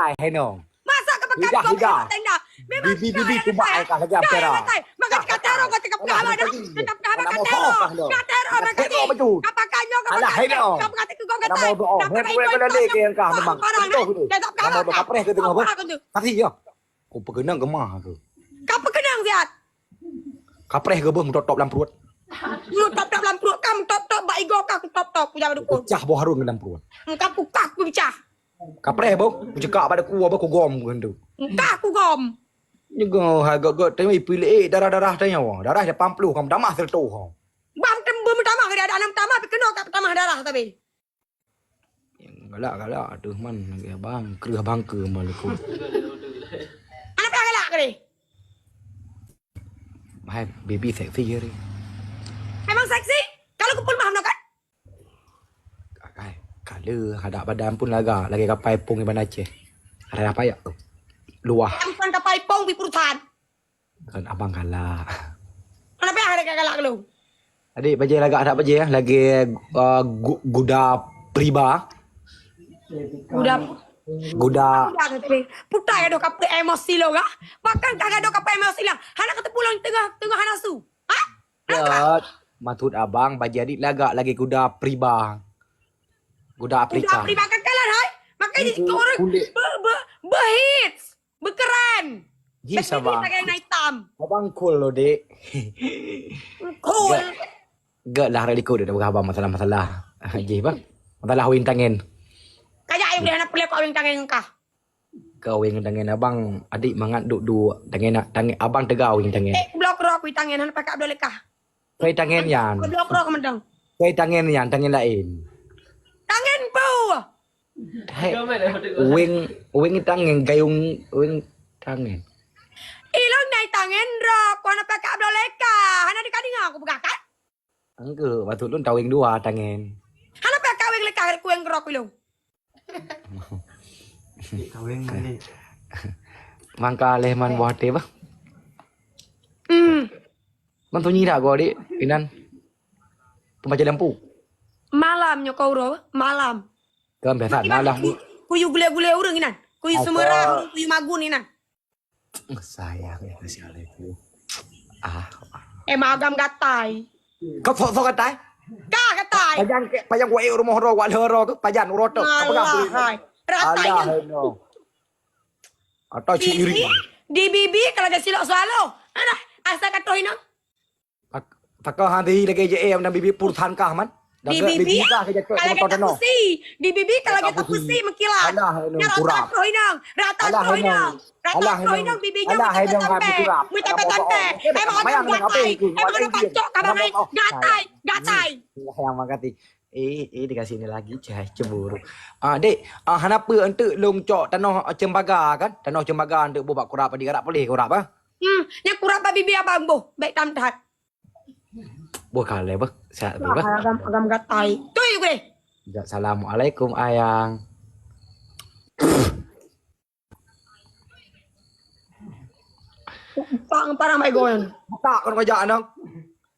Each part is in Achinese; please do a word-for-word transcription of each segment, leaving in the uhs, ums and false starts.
Hai, hai nong. Masa ka pakai Hidah, kau hidah. Tenda? Memang Bibi, bibi, cuma ai kah lagi ampera. Maka kata orang kata kau pegang mana? Kata pegang mana? Kata orang. Kata orang kata. Kau pakai nyo, kau pakai. Kau pakai tu kau kata. Kau pakai ikut kau. Kau pakai barang. Kau tak pegang mana? Kau pakai tu. Kasih ya. Kau pegang gemah tu. Kau pegang siat. Kapreh geuboh meutop-top lam pruet. Meutop-top lam pruet, ka meutop-top bak igoe ka meutop-top, kujak dukon. Pecah boh harun dalam pruet. Engka pukah kupecah. Kapreh boh, kucekak bak deku, boh kugom keu tu. Engka kugom. Nyoe hai gok-gok tanyoe ipilih, eh, darah-darah tanyoe. Darah lapan puluh, kamu tamah seratus. Bang tem-, beutamah, ada anak tamah, tapi kena ka tamah darah tapi. Galak-galak tu man lagèe abang, kreueh abang keu malikot. Anak galak kali. Hai, baby seksi je ni. Emang seksi? Kalau kumpul maham kan? Akai, kala hadak badan pun lagak lagèe kapai pong iban Aceh. Ada apa ya? Luah. Bukan kapai pong di perusahaan. Kan abang galak. Kenapa ada galak lu? Adik bajèe lagak adak bajèe ya, lagèe uh, gu- guda priba. Guda. Guda. Putai adoh kapeu emosi lo gah. Bahkan kagak adoh kapeu emosi lah. Hana kata pulang tengah tengah hana su. Ha? Ya, maksud abang bajèe adik lagak lagèe guda priba. Guda Afrika. Guda priba kakalan hai. Makanya orang be, be, behits. Beukeuren. Ji sabar. Lagèe na itam. Abang cool lo, Dek. Cool. Gak lah hari likot dah peugah abang masalah-masalah. Ji bang. Masalah wing tangen. Kajak ayuh dah nak pelek wing tangen kah? Kau wing tangen abang, adik mangat duk-duk. Tangen, tangen abang teuga wing tangen. Eh, blok rok wing tangen, hana pakai abdul lekah. Kau tangen yan. Blok rok mendang. Kau tangen yan, tangen lain. Tangen bu. Hai. Wing, wing tangen, gayung wing tangen. Ilong nai tangen rok, wana pakai abdoleka. Hana dikadinga aku peugah kan? Engke, waktu lôn taweng dua tangen. Hana pakai wing leka kueng rok ilong. Kaweng mandi. Mangka leh man buah teh bah. Hmm. Man sunyi dah gua dek inan. Pembaca lampu. Malam nyo kau roh, malam. Kan biasa malam. Kuyu gule-gule urang inan. Kuyu Semerah, kuyu Magun inan. Sayang ya si Alaiku. Ah. Eh magam gatai. Kau sok-sok gatai? Ka gatai. Pajan ke pajan kuat rumah roh wak loro ke pajan uroto. Alah hai. Ratai. Alah no. Atau cik iri. Di bibi kalau ada silok swallow. Alah asa katoh inang. Takah hati lagi je eh dan bibi pursan kah man. Di bibi kah ke jatuh kalau kita pusi. Di bibi kalau kita pusi mengkilat. Alah no kurap. Katoh inang. Rata katoh inang. Rata katoh inang bibi nyo. Alah inang kami kurap. Minta petan teh. Emang ada gatai. Emang ada pacok kamar. Gatai. Gatai. Yang makasih. Eh, eh dikasih ni lagi cah cemburu. Ah dek, ah hana apa untuk long cok tanoh cembaga kan? Tanoh cembaga untuk buat kurap di garak boleh kurap ah. Hmm, yang kurap bak bibi abang boh, baik tam that. Boh kalai boh, sihat boh. Agam agam gatai. Tu yuk deh. Assalamualaikum ayang. Pak ngon parang bai goen. Kata kau ngajak nang.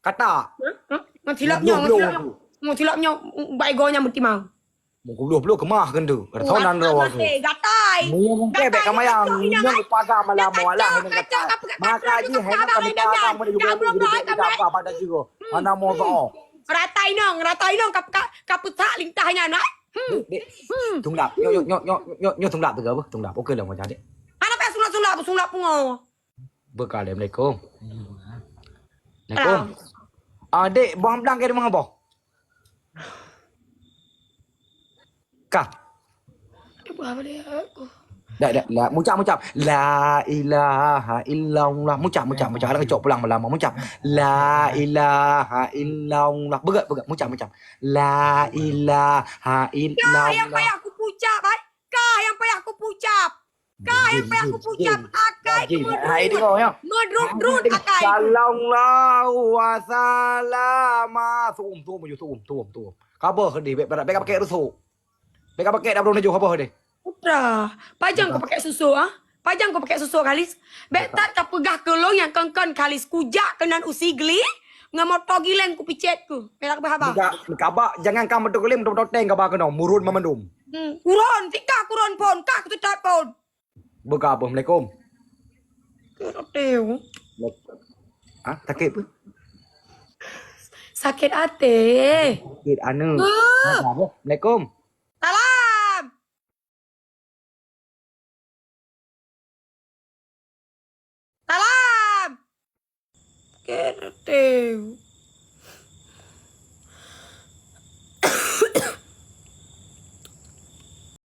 Kata. Ngon silap nyo, ngon silap nyo. Ngon silap nyo bai goen nyang beutimang. Mungkuluh puluh kemah kan tu. Rasonan rawa tu. Gatai. Mungkin bek kamayang nyang paga malam walah ni kata. Maka ji hai nak kami paga mana juga apa pada juga. Mana mau tau. Ratai nong, ratai nong kap kap kap tak lintah nyan. Hmm. Dek, dek. Hmm. Tunglap. Nyo nyo nyo nyo nyo nyo tunglap tu apa? Tunglap. Okey lah macam dek. Hana payah sunat-sunat, sunat pungo. Bekalai Assalamualaikum. Assalamualaikum. Ah dek, buang blang ke rumah apa? Kah? Ibu apa dia aku? Dak dak dak mucak mucak. La ilaha illallah. Mucak mucak mucak. Ada kecok pulang malam mucak. La ilaha illallah. Begat begat mucak mucak. La ilaha illallah. Kah yang payah aku pucap, hai? Kah yang payah aku pucap? Kah yang payah aku pucap? Akai tu medrut. Hai dengar ya. Medrut-drut akai. Sallallahu wasallam. Tuum tuum tuum tuum tuum. Kaboh deh bek bek pakai rusuk. Bek pakai dah belum jauh kaboh deh. Putra, pajan kau pakai susu ah? Pajan kau pakai susu kalis? Bek tak kau peugah ke long yang kon-kon kalis kujak keunan usi geli ngon moto gileng ku picet ku. Bek tak kau peugah abang. Kaba jangan kau moto gileng moto teng kaba kena murun mamandum. Hmm. Kuron, tika kuron phon, ka kututot phon. Beuka apa? Assalamualaikum. Keu roteu. Ah, sakit apa? Sakit até. Sakit anu. Ah. Assalamualaikum. Salam. Salam. Keu roteu.